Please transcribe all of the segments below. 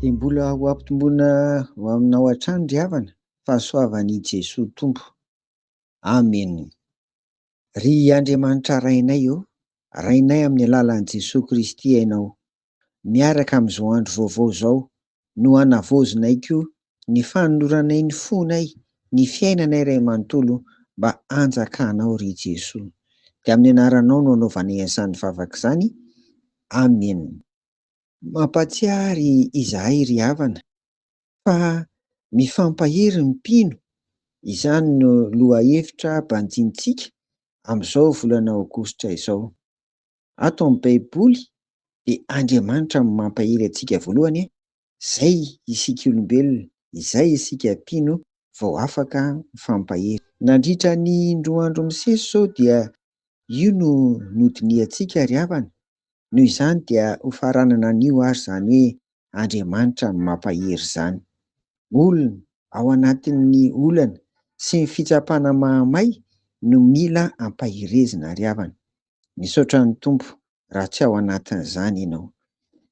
Dia mbola ho ampitomboina ho aminao hatrany ry havana fahasoavan'i Jesoa Tompo. Amen. Ry Andriamanitra Rainay ô, Rainay amin'ny alalan'i Jesoa Kristy Ianao, miaraka amin'izao andro vaovao izao no hanavaozinay koa ny fanoloranay ny fonay, ny fiainanay iray manontolo mba hanjakanao ry Jesoa. Dia amin'ny anaranao no anaovanay an'izany vavaka izany. Amen. Mampatsiahy izahay ry havana fa mifampahery ny mpino, izany no lohahevitra banjinintsika amin'izao volana aogositra izao. Ato amin'ny Baiboly dia Andriamanitra no mampahery antsika voalohany, izay isika olombelona, izay isika mpino vao afaka mifampahery. Nandritra ny indroa andro misesy izao dia io no nodinihantsika ry havana, noho izany dia hofaranana anio ary izany hoe Andriamanitra no mampahery izany. Olona ao anatin'ny olana sy ny fitsapana mahamay no mila ampaherezina ry havana. Misaotra ny Tompo raha tsy ao anatin'izany ianao.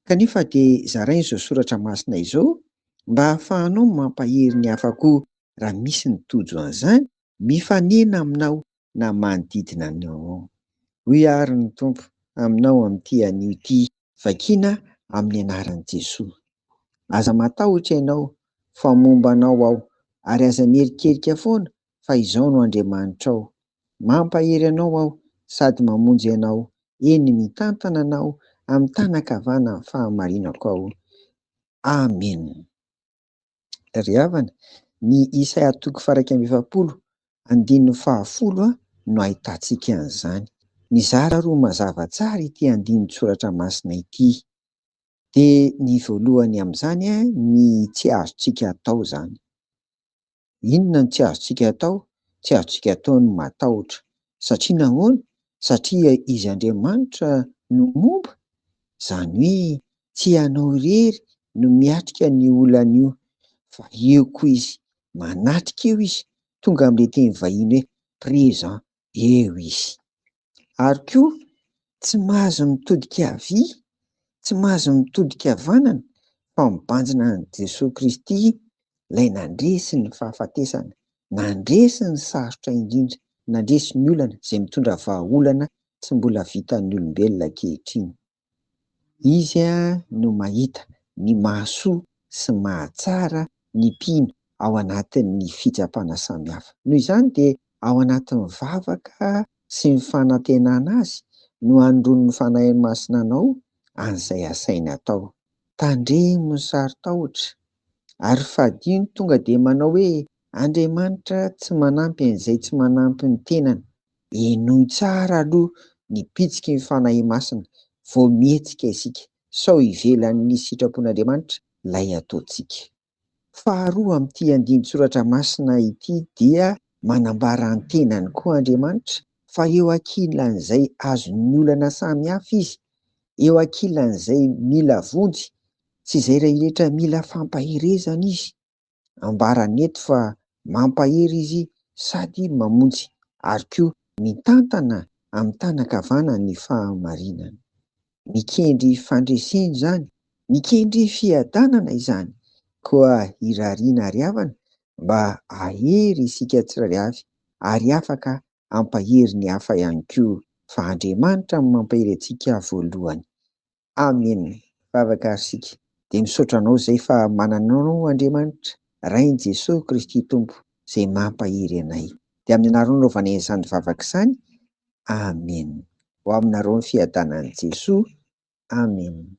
Kanefa dia zaraina izao soratra masina izao mba hahafahanao mampahery ny hafa koa raha misy ny tojo an'izany mifanena aminao na manodidina anao. Hoy àry ny Tompo aminao amin'ity anio ity, vakiana amin'ny anaran'i Jesoa. Aza matahotra ianao fa momba anao aho ary aza mierikerika foana fa izao no Andriamanitrao. Mampahery anao aho sady mamonjy anao, eny mitantana anao amin'ny tanan-kavanan'ny fahamarinako aho. Amen. Ry havana, ny Isaia toko faha-41 andininy fahafolo no ahitantsika an'izany. Mizara roa mazava tsara ity andinin-tsoratra masina ity. Dia ny voalohany amin'izany ny tsy azontsika atao izany. Inona no tsy azontsika atao? Tsy azontsika atao ny matahotra. Satria nahoana? Satria Izy Andriamanitra no momba, izany hoe tsy ianao irery no miatrika an'io olana io, fa eo koa Izy, manatrika eo Izy, tonga amin'ilay teny vahiny hoe présent, eo Izy. Ary koa tsy mahazo mitodika havia, tsy mahazo mitodika havanana fa mibanjina an'i Jesoa Kristy ilay nandresy ny fahafatesana, nandresy ny sarotra indrindra, nandresy ny olana izay mitondra vahaolana tsy mbola vitan'ny olombelona ankehitriny. Izy no mahita ny mahasoa sy mahatsara ny mpino ao anatin'ny fitsapana samihafa. Noho izany dia ao anatin'ny vavaka sy ny fanantenana Azy no anondroan'ny Fanahy Masina anao an'izay asainy atao. Tandremo ny saro-tahotra ary fadio ny tonga dia manao hoe Andriamanitra tsy manampy an'izay tsy manampy ny tenany. Henoy tsara aloha ny bitsiky ny Fanahy Masina vao mihetsika isika sao ivelan'ny sitrapon'Andriamanitra ilay ataontsika. Faharoa amin'ity andinin-tsoratra masina ity dia manambara ny tenany koa Andriamanitra fa eo ankilan'izay azon'ny olana samihafa Izy, eo ankilan'izay mila vonjy sy izay rehetra mila fampaherezana Izy. Ambarany eto fa mampahery Izy sady mamonjy ary koa mitantana amin'ny tanan-kavana ny fahamarinana. Mikendry fandresena izany, mikendry fiadanana izany, koa irariana ary havana mba hahery isika tsirairay avy ary afaka hampahery ny hafa ihany koa fa Andriamanitra no mampahery antsika voalohany. Amen Vavaka ary isika dia misaotra anao izay fa manana anao Andriamanitra Rain'i Jesoa Kristy Tompo izay mampahery anay dia amin'ny anaranao anaovanay an'izany vavaka izany Amen Ho aminareo ny fiadanan'i Jesoa Amen.